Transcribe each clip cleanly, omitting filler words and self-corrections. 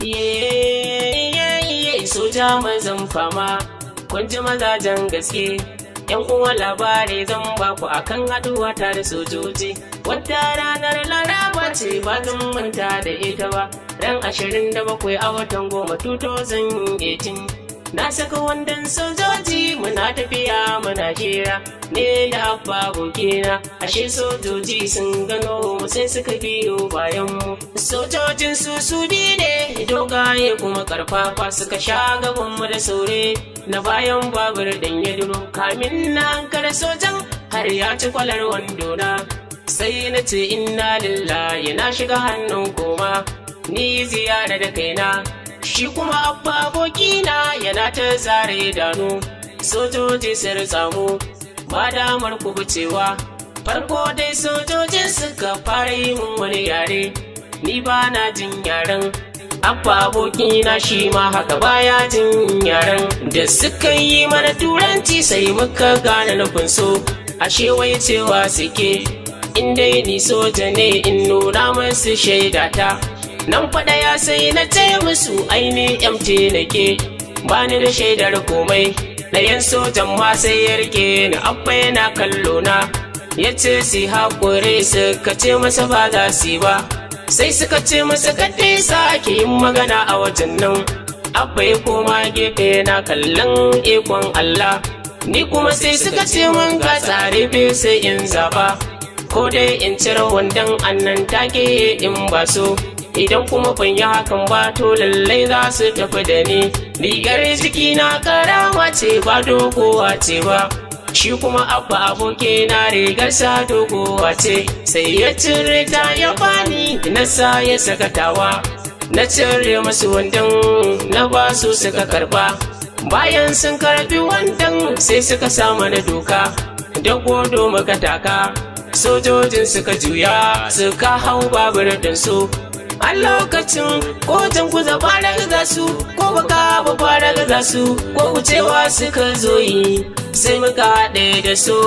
Iye, soja mazan fama, kun ji mazajen gaske. Yan uwa, labari zan baku akan haduwa ta da sojoji. Wata ranar Laraba ce, ba zan manta da ita ba. Ran 27 a watan 10, 2018. Na saka wandon sojoji, muna tafiya muna hira. Ne da Abba abokina, ashe sojoji sun gano mu, sai suka biyo bayan mu. Sojojin su su biyu ne, dogaye kuma karfafa, suka sha gaban mu da saure. Na bayan babur ɗin ya duro, kamin na ankara sojan har ya ci kwalar wandona. Sai na ce, "Inna lillahi, na shiga hannun koma." Ni ziyara da kaina, shi kuma Abba abokina yana ta zare idanu. Sojoji sun ritsa mu, ba damar kubucewa. Farko dai sojojin suka fara yi mun wani yare, ni ba na jin yaren. Abba abokina shi ma haka, baya jin yaren. Da suka yi mana Turanci sai muka gane nufin su. Ashe wai cewa suke in dai ni soja ne, in nuna musu shaidata. Nan faɗa ya sai na ce musu aini MT nake, bani da shaidar komai. Ɗayan sojan ma sai ya rike ni, Abba yana kallo na, ya ce su haƙuri, suka ce masa ba za su yi ba. Sai suka ce masa kadai sake yin magana a wajen nan. Abba ya koma gefe na kallon ikon Allah. Ni kuma sai suka ce mun ga tsare sai in zaba, ko dai in cire wandon annan take in ba so, idan kuma ban yi hakan ba, to lallai za su tafi da ni. Rigar jiki na karama ce, ba dogowa ce ba. Shi kuma Abba aboki na rigar sa dogowa ce, sai ya cire ta ya bani na sa, ya sakatawa. Na cire masu wandon na ba su, suka karba. Bayan sun karbi wandon, sai suka sa mana doka da godo muka taka. Sojojin suka juya suka hau babur su. A lokacin ko kuza fara gaza su, ko baka ba fara gaza su, ko wucewa suka zo yi, sai muka haɗe da su.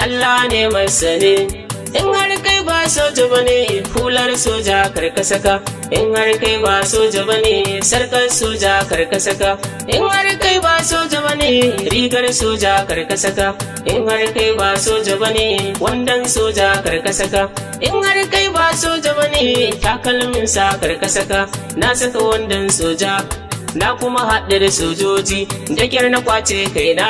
Allah ne masani. In har kai ba soja bane, hular soja karka saka. In har kai ba soja bane, sarkar soja karka saka. In har kai ba soja bane, rigar soja karka saka. In har kai ba soja bane, wandon soja karka saka. In har kai ba soja bane, takalmin sa karka saka. Na saka wandon soja, na kuma haɗu da sojoji, da kyar na kwace kaina.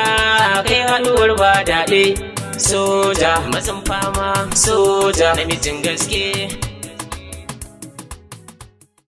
Kai, haɗuwar ba daɗe. Soja mazan fama, soja namijin gaske.